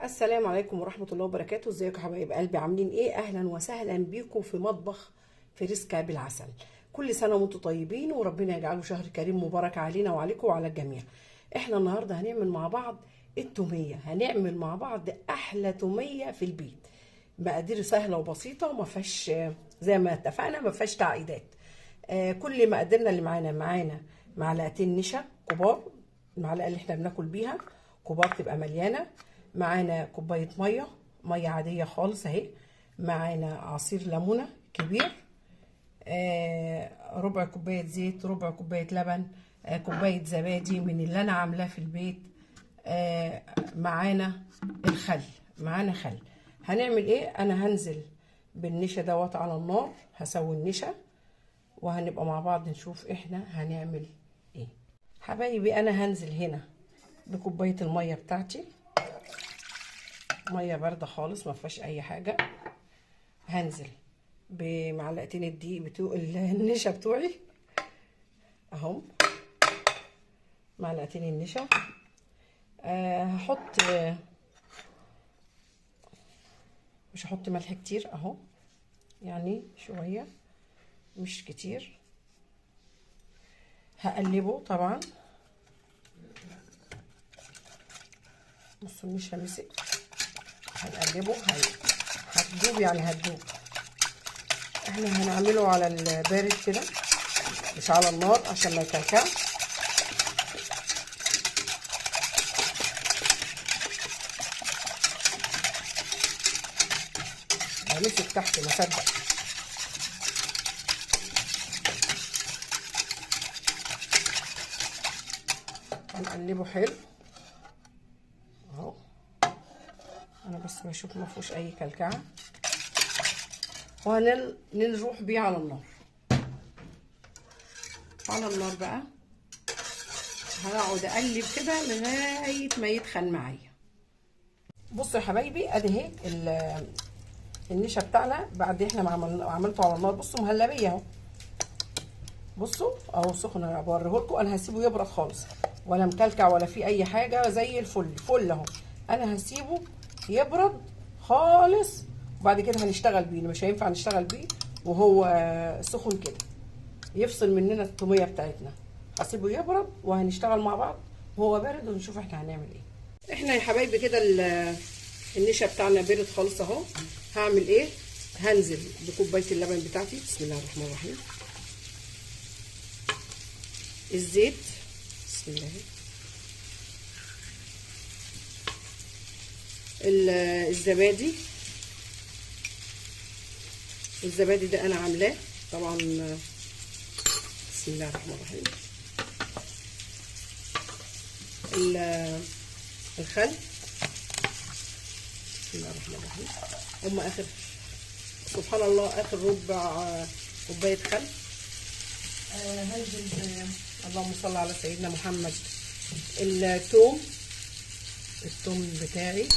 السلام عليكم ورحمة الله وبركاته. ازيكم يا حبايب قلبي، عاملين ايه؟ اهلا وسهلا بيكم في مطبخ فريسكا بالعسل. كل سنة وانتم طيبين، وربنا يجعله شهر كريم مبارك علينا وعليكم وعلى الجميع. احنا النهاردة هنعمل مع بعض التومية، هنعمل مع بعض احلى تومية في البيت. مقادير سهلة وبسيطة وما فيهاش زي ما اتفقنا، ما فيهاش تعقيدات. كل مقاديرنا اللي معانا معلقتين نشا كبار، المعلقة اللي احنا بناكل بيها كبار تبقى مليانة. معانا كوباية مية، مية عادية خالص اهي. معانا عصير ليمونه كبير، ربع كوباية زيت، ربع كوباية لبن، كوباية زبادي من اللي انا عاملاه في البيت. معانا الخل، معانا خل. هنعمل ايه؟ انا هنزل بالنشا دوت على النار، هسوي النشا وهنبقى مع بعض نشوف احنا هنعمل ايه. حبايبي انا هنزل هنا بكوبايه المية بتاعتي، مية باردة خالص ما فيهاش اي حاجة. هنزل بمعلقتين الدقيق بتوع النشا بتوعي اهم، معلقتين النشا. هحط، مش هحط ملح كتير اهو، يعني شوية مش كتير. هقلبه طبعا. بصوا النشا مسك، هنقلبه، هتدوب يعني هتدوب. احنا هنعمله على البارد كده، مش على النار عشان ما يكلكعش. همسك تحت ما صدق. هنقلبه حلو اهو. انا بس بشوف ما فيهوش اي كلكعه، وهنروح بيه على النار. على النار بقى هقعد اقلب كده لغاية ما يتخن معايا. بصوا يا حبايبي، ادي اهي النشا بتاعنا بعد احنا ما عملته على النار. بصوا مهلبية اهو، بصوا اهو سخن، انا بوريهولكم. انا هسيبه يبرد خالص، ولا مكلكع ولا فيه اي حاجة، زي الفل فل اهو. انا هسيبه يبرد خالص وبعد كده هنشتغل بيه. مش هينفع نشتغل بيه وهو سخن كده، يفصل مننا التوميه بتاعتنا. هسيبه يبرد وهنشتغل مع بعض وهو بارد، ونشوف احنا هنعمل ايه. احنا يا حبايبي كده النشا بتاعنا بارد خالص اهو. هعمل ايه؟ هنزل بكوبايه اللبن بتاعتي، بسم الله الرحمن الرحيم. الزيت، بسم الله. الزبادي، الزبادي ده انا عاملاه طبعا، بسم الله الرحمن الرحيم. الخل، بسم الله الرحمن الرحيم. هم اخر، سبحان الله، اخر ربع كوباية خل. هنزل، اللهم صل على سيدنا محمد. الثوم، الثوم بتاعي.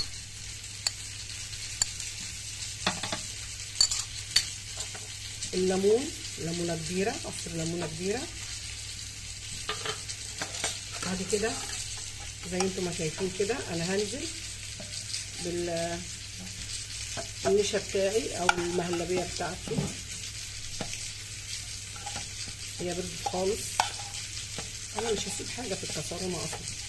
الليمون، ليمونه كبيرة، عصير ليمونه كبيرة. بعد كده زي انتم ما شايفين كده، انا هنزل بالنشا بتاعي او المهلبيه بتاعتي. هي بردت خالص، انا مش هسيب حاجة في الكسرونه اصلا.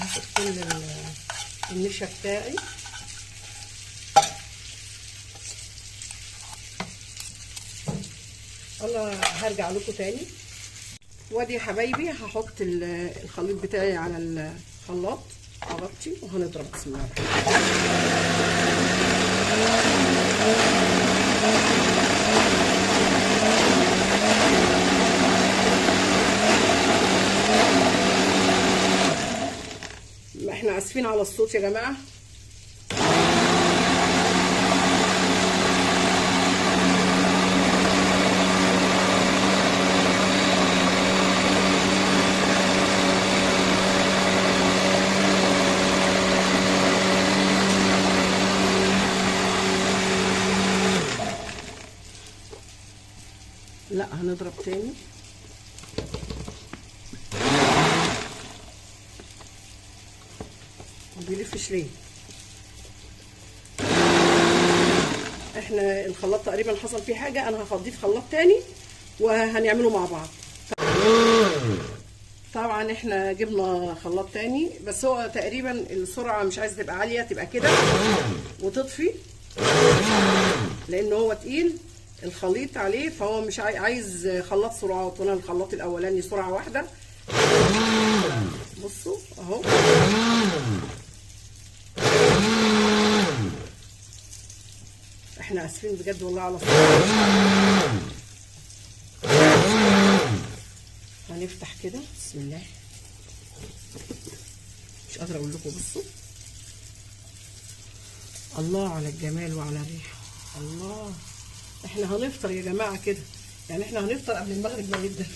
هاخد كل النشا بتاعي. الله، هرجع لكم تاني. وادي يا حبايبي هحط الخليط بتاعي على الخلاط، هغطي وهنضرب. بسم الله الرحمن الرحيم. احنا اسفين على الصوت يا جماعة. لا هنضرب تاني. ما بيلفش ليه؟ احنا الخلاط تقريبا حصل فيه حاجة، انا هفضيه في خلاط تاني وهنعمله مع بعض. طبعا احنا جبنا خلاط تاني، بس هو تقريبا السرعة مش عايزه تبقى عالية، تبقى كده وتطفي، لان هو تقيل الخليط عليه، فهو مش عايز خلاط سرعات، وانا الخلاط الاولاني سرعة واحدة. بصوا اهو، احنا اسفين بجد والله على الصوت. هنفتح كده، بسم الله، مش قادرة اقول لكم. بصوا الله على الجمال وعلى الريحة، الله. احنا هنفطر يا جماعة كده، يعني احنا هنفطر قبل المغرب ما يبدا.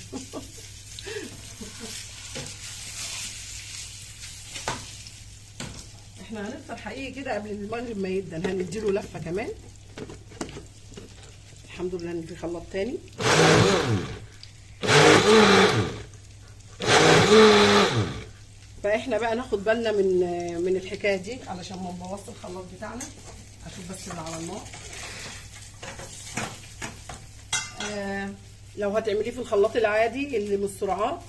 احنا هنفطر حقيقي كده قبل المغرب ما يبدا. هنديله لفه كمان، الحمد لله ان في خلاط تاني. فاحنا بقى ناخد بالنا من الحكاية دي علشان ما نبوظش الخلاط بتاعنا. اشوف بس اللي على النار. لو هتعمليه في الخلاط العادي اللي من السرعات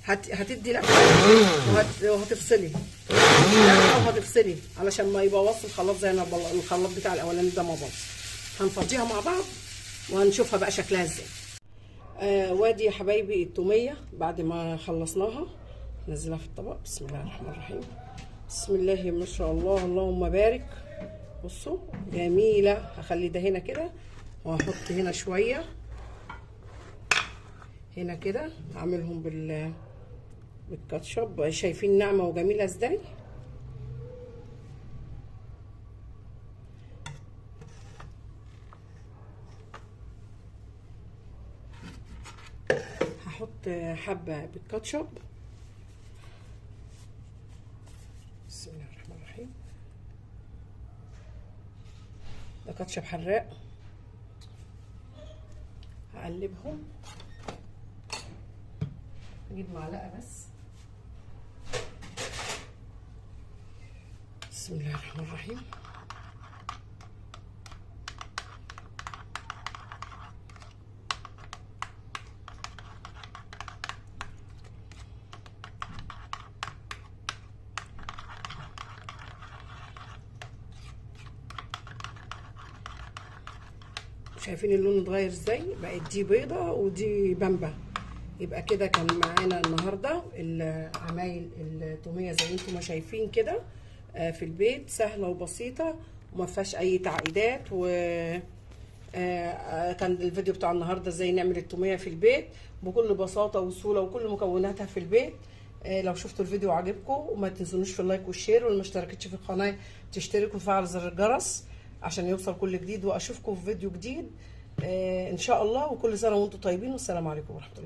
هتدي لفه وهتفصلي لفه وهتفصلي علشان ما يبوظش الخلاط زي انا الخلاط بتاع الاولاني ده ما باظ. هنفضيها مع بعض وهنشوفها بقى شكلها ازاي. وادي يا حبايبي التوميه بعد ما خلصناها نزلها في الطبق. بسم الله الرحمن الرحيم، بسم الله ما شاء الله، اللهم بارك. بصوا جميلة. هخلي ده هنا كده، وهحط هنا شوية هنا كده، هعملهم بالكاتشب. شايفين ناعمة وجميلة ازاي؟ هحط حبه بالكاتشب. بسم الله الرحمن الرحيم. ده كاتشب حراق. هقلبهم، اجيب معلقه بس. بسم الله الرحمن الرحيم. شايفين اللون اتغير ازاي؟ بقت دي بيضة ودي بامبا. يبقى كده كان معانا النهارده العمايل التوميه زي انتم ما شايفين كده في البيت، سهلة وبسيطة وما فيهاش اي تعقيدات. و كان الفيديو بتاع النهارده ازاي نعمل التوميه في البيت بكل بساطة وسهولة وكل مكوناتها في البيت. لو شفتوا الفيديو عجبكم وما تنسونوش في ال like وال share، واللي ما اشتركتش في القناة تشترك وتفعل زر الجرس عشان يوصل كل جديد. واشوفكم في فيديو جديد ان شاء الله، وكل سنة وانتم طيبين، والسلام عليكم ورحمة الله.